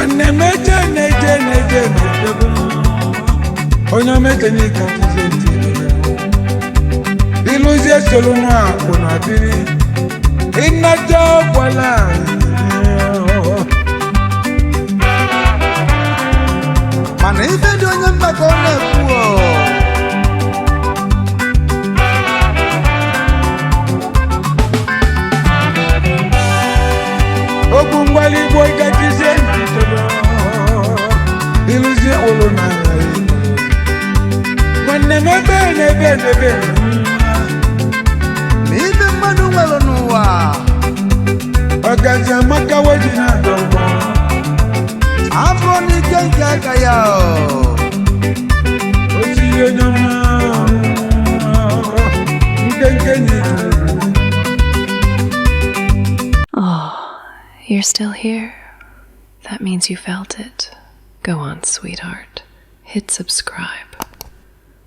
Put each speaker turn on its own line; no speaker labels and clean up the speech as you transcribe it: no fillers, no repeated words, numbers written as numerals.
Nwanne m eje na-eje na-eje na-ejebe. Onye omekenye ka ntize ntị ịlụzie soro nwa akwụ na biri ịnata ọkwala.
Mana ife dị onye mkpa ka ọ na-ekwu o.
Okwu ngwali igbo gajizie ntị chebe ịlụzie ụlọ na nwanne m ebe na ebe na ebe.
Ma ife mmadụ nwere n'ụwa,
Ọgazi amaka weji na-adọ ụgbọ.
Afọ n'ike nke aka ya o.
Osiri onye ọma nkenke na.
Oh, you're still here? That means you felt it. Go on, sweetheart. Hit subscribe.